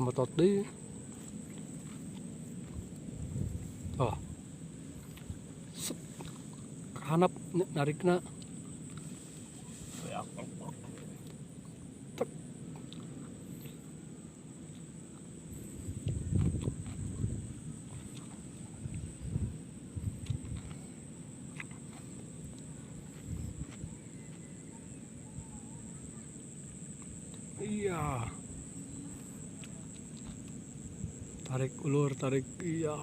Temetot deui. Oh. Set. Kahanap narikna. Tek. Iya. Tarik ulur, tarik. Iya.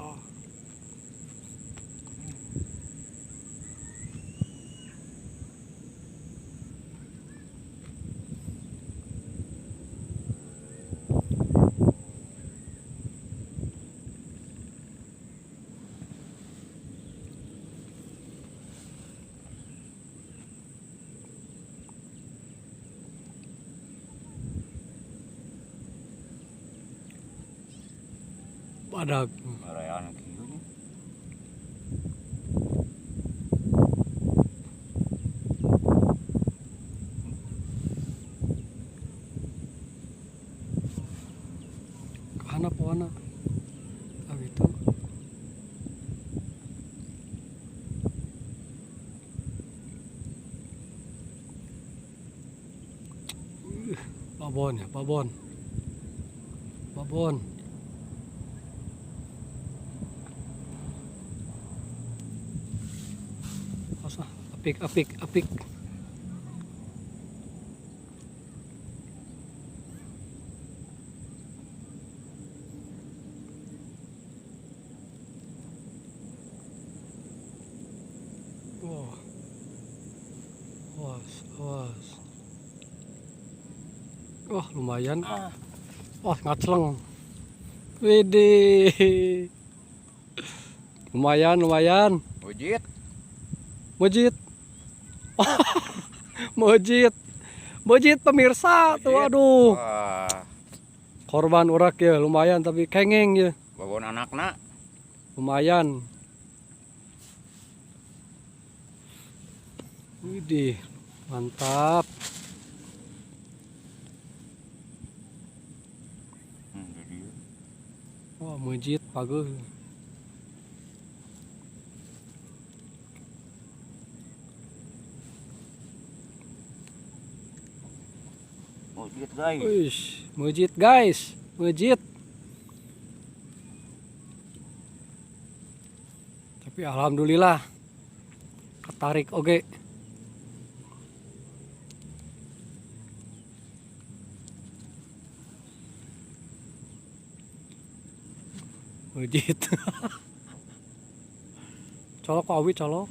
Badag. Arayaan kieu nya. Kahanap wana. Ah gitu. Babon ya, babon. Babon. Asa, apik, apik, apik. Wah. Awas, awas. Wah, lumayan. Wah, ngacleng. Widih. Lumayan, lumayan. Mujit. Mujit. Mujit. Mujit pemirsa tuh, Mujit. aduh. Wah. Korban urak ya, lumayan tapi kengeng ya. Babon anakna. Lumayan. Widih, mantap. Wah, mujit paguh. Mujit guys. Uish, mujit guys, mujit. Tapi alhamdulillah ketarik oge. Mujit. Colok awi colok.